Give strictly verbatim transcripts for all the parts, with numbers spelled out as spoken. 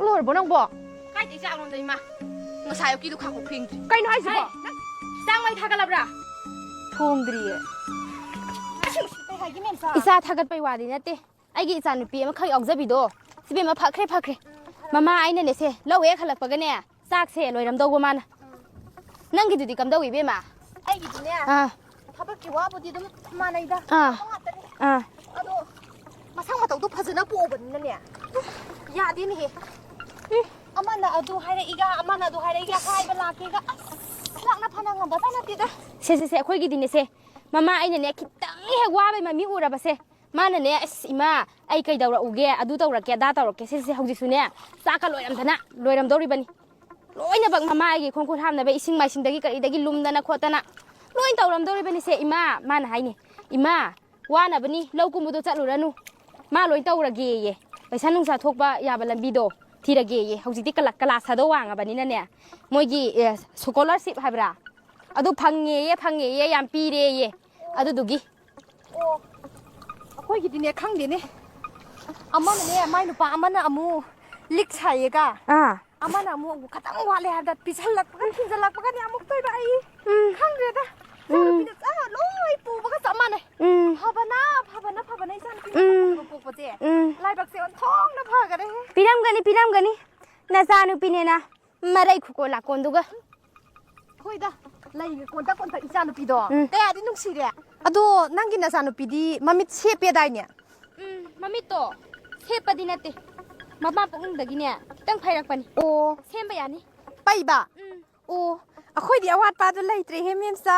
ꯂꯣꯏꯔꯕꯣ ꯅꯪꯕꯣ? ꯀꯥꯏꯗꯩ ꯆꯥꯛꯅꯣꯗ, ꯏꯃꯥ? ꯉꯁꯥꯏ ꯑꯌꯨꯛꯀꯤꯗꯨ ꯈꯥꯡꯕꯣꯛ ꯐꯦꯡꯗ꯭ꯔꯤ꯫ ꯀꯩꯅꯣ ꯍꯥꯏꯁꯤꯕꯣ? ꯍꯩ, ꯅꯪ ꯆꯥꯛ ꯃꯩ ꯊꯥꯒꯠꯂꯕ꯭ꯔꯥ? ꯊꯣꯡꯗ꯭ꯔꯤꯌꯦ꯫ ꯑꯁ, ꯀꯩ ꯍꯥꯏꯒꯦ, ꯃꯦꯝꯆꯥ? ꯏꯆꯥ ꯊꯥꯒꯠꯄꯩ ꯋꯥꯗꯤ ꯅꯠꯇꯦ꯫ ꯑꯩꯒꯤ ꯏꯆꯥꯅꯨꯄꯤ ꯑꯃꯈꯛ ꯌꯥꯎꯖꯕꯤꯗꯣ, ꯁꯤꯕꯦꯝꯃ ꯐꯈ꯭ꯔꯦ, ꯐꯈ꯭ꯔꯦ꯫ ꯃꯃꯥ ꯑꯩꯅꯅꯦ ꯁꯦ, ꯂꯧ ꯍꯦꯛ ꯍꯜꯂꯛꯄꯒꯅꯦ, ꯆꯥꯛꯁꯦ ꯂꯣꯏꯔꯝꯗꯧꯕ ꯃꯥꯅ꯫ ꯅꯪꯒꯤꯗꯨꯗꯤ ꯀꯝꯗꯧꯏ, ꯏꯕꯦꯝꯃ? ꯑꯩꯒꯤꯗꯤꯅꯦ, ꯑꯥ꯫ ꯊꯕꯛꯀꯤ ꯋꯥꯕꯨꯗꯤ ꯑꯗꯨꯝ ꯃꯥꯟꯅꯩꯗ꯫ ꯑꯥ꯫ ꯊꯕꯛ ꯉꯥꯛꯇꯅꯤ꯫ ꯑꯥ꯫ ꯑꯗꯣ ꯃꯁꯛ ꯃꯇꯧꯗꯣ ꯐꯖꯅ ꯄꯣꯛꯑꯕꯅꯤꯅꯅꯦ, ꯌꯥꯗꯦꯅꯦꯍꯦ꯫ ꯎꯝ꯫ ꯑꯃꯅ ꯑꯗꯨ ꯍꯥꯏꯔꯛꯏꯒ, ꯑꯃꯅ ꯑꯗꯨ ꯍꯥꯏꯔꯛꯏꯒ, ꯍꯥꯏꯕ ꯂꯥꯛꯀꯦꯒ꯫ ꯑꯁ, ꯂꯥꯛꯅ ꯐꯅ ꯉꯝꯕꯖꯥꯠ ꯅꯠꯇꯦꯗ꯫ ꯁꯦ, ꯁꯦ, ꯁꯦ, ꯑꯩꯈꯣꯏꯒꯤꯗꯤꯅꯦ ꯁꯦ, ꯃꯃꯥ ꯑꯩꯅꯅꯦ ꯈꯤꯇꯪ ꯍꯦꯛ ꯋꯥꯕꯩ ꯃꯃꯤ ꯎꯔꯕꯁꯦ, ꯃꯥꯅꯅꯦ, "ꯑꯁ, ꯏꯃꯥ, ꯑꯩ ꯀꯩꯗꯧꯔꯛꯎꯒꯦ, ꯑꯗꯨ ꯇꯧꯔꯛꯀꯦ, ꯑꯗꯥ ꯇꯧꯔꯛꯀꯦ", ꯁꯦ, ꯁꯦ, ꯍꯧꯖꯤꯛꯁꯨꯅꯦ, ꯆꯥꯛꯀ ꯂꯣꯏꯔꯝꯗꯅ ꯂꯣꯏꯔꯝꯗꯧꯔꯤꯕꯅꯤ꯫ ꯂꯣꯏꯅꯃꯛ ꯃꯃꯥ ꯑꯩꯒꯤ ꯈꯣꯡ ꯈꯨꯠ ꯍꯥꯝꯅꯕ ꯏꯁꯤꯡ ꯃꯥꯏꯁꯤꯡꯗꯒꯤ ꯀꯔꯤꯗꯒꯤ ꯂꯨꯝꯗꯅ ꯈꯣꯠꯇꯅ ꯂꯣꯏ ꯇꯧꯔꯝꯗꯧꯔꯤꯕꯅꯤꯁꯦ, ꯏꯃꯥ꯫ ꯃꯥꯅ ꯍꯥꯏꯅꯦ, "ꯏꯃꯥ, ꯋꯥꯅꯕꯅꯤ, ꯂꯧ ꯀꯨꯝꯕꯗꯣ ꯆꯠꯂꯨꯔꯅꯨ, ꯃꯥ ꯂꯣꯏ ꯇꯧꯔꯒꯦꯌꯦ, ꯄꯩꯁꯥ ꯅꯨꯡꯁꯥ ꯊꯣꯛꯄ ꯌꯥꯕ ꯂꯝꯕꯤꯗꯣ ꯊꯤꯔꯒꯦꯌꯦ꯫ ꯍꯧꯖꯤꯛꯇꯤ ꯀꯂꯥ-, ꯀꯂꯥꯁ ꯊꯥꯗꯧ ꯋꯥꯡꯉꯕꯅꯤꯅꯅꯦ, ꯃꯣꯏꯒꯤ, ꯑꯦ, ꯁ꯭ꯀꯣꯂꯔꯁꯤꯞ ꯍꯥꯏꯕ꯭ꯔꯥ, ꯑꯗꯨ ꯐꯪꯉꯦꯌꯦ, ꯐꯪꯉꯦꯌꯦ, ꯌꯥꯝ ꯄꯤꯔꯦꯌꯦ, ꯑꯗꯨꯗꯨꯒꯤ"꯫ ꯑꯣ, ꯑꯩꯈꯣꯏꯒꯤꯗꯤꯅꯦ, ꯈꯪꯗꯦꯅꯦ, ꯑꯃꯅꯅꯦ, ꯃꯥꯏ ꯅꯨꯄꯥ ꯑꯃꯅ ꯑꯃꯨꯛ ꯂꯤꯛ ꯁꯥꯏꯌꯦꯒ, ꯑꯥ꯫ ꯑꯃꯅ ꯑꯃꯨꯛ ꯈꯇꯪ ꯋꯥꯠꯂꯦ ꯍꯥꯏꯕꯗ ꯄꯤꯁꯜꯂꯛꯄꯒ ꯊꯤꯟꯖꯜꯂꯛꯄꯒꯅꯦ ꯑꯃꯨꯛ ꯇꯣꯏꯕ ꯑꯩ꯫ ꯎꯝ꯫ ꯈꯪꯗ꯭ꯔꯦꯗ꯫ ꯎꯝ꯫ ꯏꯆꯥꯅꯨꯄꯤꯅ ꯆꯥ ꯂꯣꯏ ꯄꯨꯕꯒ ꯆꯞ ꯃꯥꯟꯅꯩ꯫ ꯎꯝ꯫ ꯐꯕꯅ, ꯐꯕꯅ, ꯐꯕꯅ ꯏꯆꯥꯅꯨꯄꯤ ꯎꯝ꯫ ꯐꯕ ꯄꯣꯛꯄꯁꯦ꯫ ꯎꯝ꯫ ꯂꯥꯏꯕꯛꯁꯦ ꯑꯣꯟꯊꯣꯛꯅ ꯐꯈꯔꯦꯍꯦ꯫ ꯄꯤꯔꯝꯒꯅꯤ, ꯄꯤꯔꯝꯒꯅꯤ꯫ ꯅꯆꯥꯅꯨꯄꯤꯅꯦꯅ ꯃꯔꯩ ꯈꯨꯀꯣꯟ ꯂꯥꯀꯣꯟꯗꯨꯒ꯫ ꯍꯣꯏꯗ, ꯂꯩꯒ ꯀꯣꯟꯇꯛ ꯀꯣꯟꯇꯛ ꯏꯆꯥꯅꯨꯄꯤꯗꯣ꯫ ꯎꯝ꯫ ꯀꯌꯥꯗꯤ ꯅꯨꯡꯁꯤꯔꯦ꯫ ꯑꯗꯣ ꯅꯪꯒꯤ ꯅꯆꯥꯅꯨꯄꯤꯗꯤ ꯃꯃꯤꯠ ꯁꯦꯞꯄꯦꯗꯥꯏꯅꯦ? ꯎꯝ, ꯃꯃꯤꯠꯇꯣ ꯁꯦꯞꯄꯗꯤ ꯅꯠꯇꯦ꯫ ꯃꯃꯥ ꯄꯨꯛꯅꯨꯡꯗꯒꯤꯅꯦ ꯈꯤꯇꯪ ꯐꯩꯔꯛꯄꯅꯤ꯫ ꯑꯣ꯫ ꯁꯦꯝꯕ ꯌꯥꯅꯤ꯫ ꯄꯩꯕ? ꯎꯝ꯫ ꯑꯣ, ꯑꯩꯈꯣꯏꯗꯤ ꯑꯋꯥꯠꯄ ꯑꯗꯨ ꯂꯩꯇ꯭ꯔꯦꯍꯦ, ꯃꯦꯝꯆꯥ꯫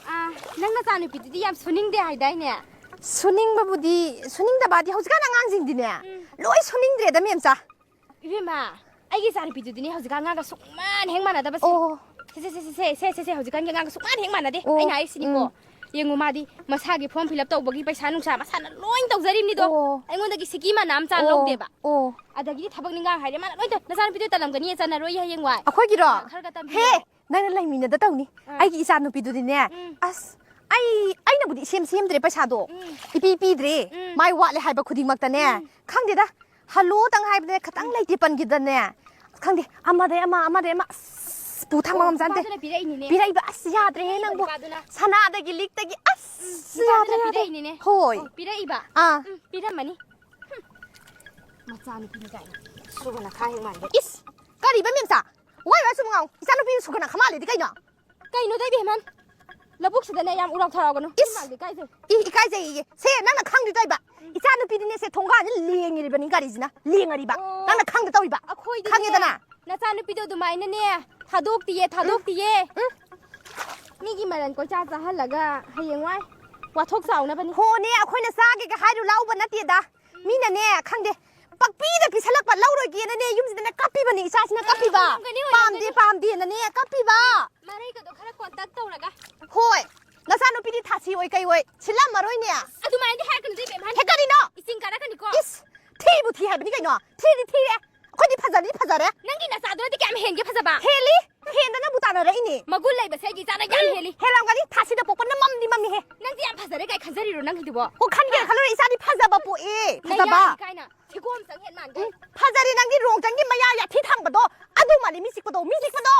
ꯑꯥ, ꯅꯪ ꯅꯆꯥꯅꯨꯄꯤꯗꯨꯗꯤ ꯌꯥꯝ ꯁꯨꯅꯤꯡꯗꯦ ꯍꯥꯏꯗꯥꯏꯅꯦ? ꯁꯨꯅꯤꯡꯕꯕꯨꯗꯤ, ꯁꯨꯅꯤꯡꯗꯕꯗꯤ ꯍꯧꯖꯤꯛꯀꯥꯟ ꯑꯉꯥꯡꯁꯤꯡꯗꯤꯅꯦ, ꯎꯝ꯫ ꯂꯣꯏ ꯁꯨꯅꯤꯡꯗ꯭ꯔꯦꯗ, ꯃꯦꯝꯆꯥ꯫ ꯏꯕꯦꯝꯃ, ꯑꯩꯒꯤ ꯏꯆꯥꯅꯨꯄꯤꯗꯨꯗꯤꯅꯦ ꯍꯧꯖꯤꯛꯀꯥꯟ ꯑꯉꯥꯡꯒ ꯁꯨꯡꯃꯥꯟ ꯍꯦꯛ ꯃꯥꯟꯅꯗꯕꯁꯦ꯫ ꯑꯣ꯫ ꯁꯦ, ꯁꯦ, ꯁꯦ, ꯁꯦ, ꯁꯦ, ꯁꯦ, ꯁꯦ, ꯍꯧꯖꯤꯛꯀꯥꯟꯒꯤ ꯑꯉꯥꯡꯒ ꯁꯨꯡꯃꯥꯟ ꯍꯦꯛ ꯃꯥꯟꯅꯗꯦ꯫ ꯑꯣ꯫ ꯑꯩꯅ ꯍꯥꯏꯁꯤꯅꯤꯀꯣ꯫ ꯎꯝ꯫ ꯌꯦꯡꯉꯨ, ꯃꯥꯗꯤ ꯃꯁꯥꯒꯤ form fill up ꯇꯧꯕꯒꯤ ꯄꯩꯁꯥ ꯅꯨꯡꯁꯥ ꯃꯁꯥꯅ ꯂꯣꯏ ꯇꯧꯖꯔꯤꯕꯅꯤꯗꯣ꯫ ꯑꯣ꯫ ꯑꯩꯉꯣꯟꯗꯒꯤ ꯁꯤꯀꯤ ꯃꯥꯅꯥ ꯑꯃ ꯆꯥ ꯑꯣ꯫ ꯂꯧꯗꯦꯕ꯫ ꯑꯣ꯫ ꯑꯗꯒꯤꯗꯤ ꯊꯕꯛ ꯅꯤꯡꯒꯥꯡ ꯍꯥꯏꯔꯦ, ꯃꯥꯅ ꯂꯣꯏ ꯇꯧ-, ꯅꯆꯥꯅꯨꯄꯤꯗꯣ ꯇꯜꯂꯝꯒꯅꯤꯌꯦ, ꯆꯟꯅꯔꯣꯏꯌꯦ ꯍꯌꯦꯡꯋꯥꯏ꯫ ꯑꯩꯈꯣꯏꯒꯤꯔꯣ? ꯈꯔ ꯈꯔ ꯇꯝꯕꯤꯌꯣ꯫ ꯍꯦ! ꯅꯪꯅ ꯂꯩꯃꯤꯟꯅꯗ ꯇꯧꯅꯤ꯫ ꯑꯥ꯫ ꯑꯩꯒꯤ ꯏꯆꯥ ꯅꯨꯄꯤꯗꯨꯗꯤꯅꯦ, ꯎꯝ꯫ ꯑꯁ, ꯑꯩ, ꯑꯩꯅꯕꯨꯗꯤ ꯏꯁꯦꯝ ꯁꯦꯝꯗ꯭ꯔꯦ ꯄꯩꯁꯥꯗꯣ꯫ ꯎꯝ꯫ ꯏꯄꯤ ꯄꯤꯗ꯭ꯔꯦ꯫ ꯎꯝ꯫ ꯃꯥꯏ ꯋꯥꯠꯂꯦ ꯍꯥꯏꯕ ꯈꯨꯗꯤꯡꯃꯛꯇꯅꯦ꯫ ꯎꯝ꯫ ꯈꯪꯗꯦꯗ, ꯍꯜꯂꯣꯗꯪ ꯍꯥꯏꯕꯗ ꯈꯇꯪ ꯂꯩꯇꯦ ꯄꯟꯈꯤꯗꯅꯦ꯫ ꯑꯁ, ꯈꯪꯗꯦ, ꯑꯃꯗꯩ ꯑꯃ, ꯑꯃꯗꯩ ꯑꯃ, ꯑꯁ, ꯄꯨ ꯊꯥꯡꯕ ꯑꯣ, ꯉꯝꯖꯥꯟꯗꯦ꯫ ꯅꯨꯄꯥꯗꯨꯅ ꯄꯤꯔꯛꯏꯅꯤꯅꯦ꯫ ꯄꯤꯔꯛꯏꯕ, ꯑꯁ, ꯌꯥꯗ꯭ꯔꯦꯍꯦ ꯅꯪꯕꯨ꯫ ꯅꯨꯄꯥꯗꯨꯅ꯫ ꯁꯅꯥꯗꯒꯤ, ꯂꯤꯛꯇꯒꯤ, ꯑꯁ, ꯎꯝ, ꯌꯥꯗ꯭ꯔꯦ, ꯅꯨꯄꯥꯗꯨꯅ ꯌꯥꯗ꯭ꯔꯦ꯫ ꯄꯤꯔꯛꯏꯅꯤꯅꯦ꯫ ꯍꯣꯏ꯫ ꯑꯣ, ꯄꯤꯔꯛꯏꯕ? ꯑꯥ꯫ ꯎꯝ, ꯄꯤꯔꯝꯃꯅꯤ꯫ ꯍꯨꯝ, ꯃꯆꯥꯅꯨꯄꯤꯅꯤ ꯀꯥꯏꯅ꯫ ꯁꯨꯕꯅ ꯈꯥ ꯍꯦꯛ ꯃꯥꯟꯒꯩ꯫ ꯏꯁ, ꯀꯔꯤꯕ ꯃꯦꯝꯆꯥ? ꯋꯥꯏ ꯋꯥꯏ ꯁꯨꯝ ꯉꯥꯡꯉꯨ꯫ ꯏꯆꯥꯅꯨꯄꯤꯅ ꯁꯨꯒꯅ ꯈꯃꯥꯜꯂꯤꯗꯤ ꯀꯩꯅꯣ? ꯀꯩꯅꯣꯗ ꯏꯕꯦꯝꯃꯟ? ꯂꯧꯕꯨꯛꯁꯤꯗꯅꯦ ꯌꯥꯝ ꯎꯔꯥꯎ ꯊꯔꯥꯎꯒꯅꯨ꯫ ꯏꯁ! ꯏꯃꯥꯡꯗꯤ ꯏꯀꯥꯏꯖꯩ꯫ ꯏ, ꯏꯀꯥꯏꯖꯩꯌꯦ꯫ ꯁꯦ, ꯅꯪꯅ ꯈꯪꯗꯣꯏ ꯇꯧꯏꯕ꯫ ꯏꯆꯥ ꯅꯨꯄꯤꯗꯤꯅꯦ, ꯁꯦ, ꯊꯣꯡꯒꯥꯟꯁꯦ ꯂꯦꯡꯉꯤꯔꯤꯕꯅꯤ ꯒꯥꯔꯤꯁꯤꯅ꯫ ꯂꯦꯡꯉꯔꯤꯕ꯫ ꯑꯣ꯫ ꯅꯪꯅ ꯈꯪꯗꯣꯏ ꯇꯧꯏꯕ꯫ ꯑꯩꯈꯣꯏꯗꯤꯅꯦ, ꯈꯪꯉꯦꯗꯅ? ꯅꯆꯥꯅꯨꯄꯤꯗꯣ ꯑꯗꯨꯃꯥꯏꯅꯅꯦ, ꯊꯥꯗꯣꯛꯇꯤꯌꯦ, ꯊꯥꯗꯣꯛꯇꯤꯌꯦ꯫ ꯎꯝ꯫ ꯃꯤꯒꯤ ꯃꯔꯟ ꯀꯣꯏꯆꯥ ꯆꯥꯍꯜꯂꯒ ꯍꯌꯦꯡꯋꯥꯏ ꯋꯥꯊꯣꯛ ꯆꯥꯎꯅꯕꯅꯤ꯫ ꯍꯣꯅꯦ, ꯑꯩꯈꯣꯏꯅ ꯆꯥꯒꯦꯒ ꯍꯥꯏꯔꯨ ꯂꯥꯎꯕ ꯅꯠꯇꯦꯗ꯫ ꯃꯤꯅꯅꯦ, ꯈꯪꯗꯦ, ꯄꯪꯄꯤꯗ ꯄꯤꯁꯜꯂꯛꯄ, ꯂꯧꯔꯣꯏꯒꯦꯅꯅꯦ, ꯌꯨꯝꯁꯤꯗꯅꯦ ꯀꯞꯄꯤꯕꯅꯤ, ꯏꯆꯥꯁꯤꯅ ꯀꯞꯄꯤꯕ꯫ ꯑꯣꯏꯔꯝꯒꯅꯤ, ꯄꯥꯝꯗꯦ, ꯑꯣꯏꯔꯝꯒꯅꯤ꯫ ꯄꯥꯝꯗꯦꯅꯅꯦ ꯀꯞꯄꯤꯕ꯫ ꯃꯔꯩꯒꯗꯣ ꯈꯔ ꯀꯣꯟꯇꯛ ꯇꯧꯔꯒ꯫ ꯍꯣꯏ, ꯅꯆꯥꯅꯨꯄꯤꯗꯤ ꯊꯥꯁꯤ ꯑꯣꯏ ꯀꯩ ꯑꯣꯏ, ꯁꯤꯜꯂꯝꯃꯔꯣꯏꯅꯦ꯫ ꯑꯗꯨꯃꯥꯏꯅꯗꯤ ꯍꯥꯏꯔꯛꯀꯅꯨꯗ, ꯏꯕꯦꯝꯍꯟ꯫ ꯍꯦ, ꯀꯔꯤꯅꯣ? ꯏꯁꯤꯡ ꯀꯥꯔꯛꯀꯅꯤꯀꯣ꯫ ꯏꯁ, ꯊꯤꯕꯨ ꯊꯤ ꯍꯥꯏꯕꯅꯤ ꯀꯩꯅꯣ? ꯊꯤꯗꯤ ꯊꯤꯔꯦ꯫ ꯑꯩꯈꯣꯏꯗꯤ ꯐꯖꯗꯤ ꯐꯖꯔꯦ꯫ ꯅꯪꯒꯤ ꯅꯆꯥꯗꯨꯅꯗꯤ ꯀꯌꯥꯝ ꯍꯦꯟꯒꯦ ꯐꯖꯕ? ꯍꯦꯜꯂꯤ, ꯍꯦꯟꯗꯅꯕꯨ ꯇꯥꯟꯅꯔꯛꯏꯅꯦ꯫ ꯃꯒꯨꯟ ꯂꯩꯕꯁꯦ ꯑꯩꯒꯤ ꯏꯆꯥꯅ ꯌꯥꯝ ꯎꯝ, ꯍꯦꯜꯂꯤ꯫ ꯍꯦꯜꯂꯝꯒꯅꯤ, ꯊꯥꯁꯤꯗ ꯄꯣꯛꯄꯅ ꯃꯝꯗꯤ ꯃꯝꯃꯤꯍꯦ꯫ ꯅꯪꯗꯤ ꯌꯥꯝ ꯐꯖꯔꯦ ꯀꯥꯏ ꯈꯟꯖꯔꯤꯔꯣ ꯅꯪꯒꯤꯗꯨꯕꯣ? ꯑꯣ, ꯈꯟꯒꯦ ꯈꯜꯂꯨꯔꯦ, ꯏꯆꯥꯗꯤ ꯐꯖꯕ ꯄꯣꯛꯑꯦ, ꯐꯖꯕ꯫ ꯅꯌꯥꯗꯤ ꯀꯥꯏꯅ ꯁꯤꯒꯣꯝ ꯆꯪ ꯍꯦꯟ ꯃꯥꯟꯒꯩ꯫ ꯎꯝ, ꯐꯖꯔꯦ ꯅꯪꯗꯤ, ꯔꯣꯡꯆꯪꯒꯤ ꯃꯌꯥ ꯌꯥꯊꯤ ꯊꯥꯡꯕꯗꯣ, ꯑꯗꯨ ꯃꯥꯜꯂꯤ ꯃꯤ ꯆꯤꯛꯄꯗꯣ, ꯃꯤ ꯆꯤꯛꯄꯗꯣ꯫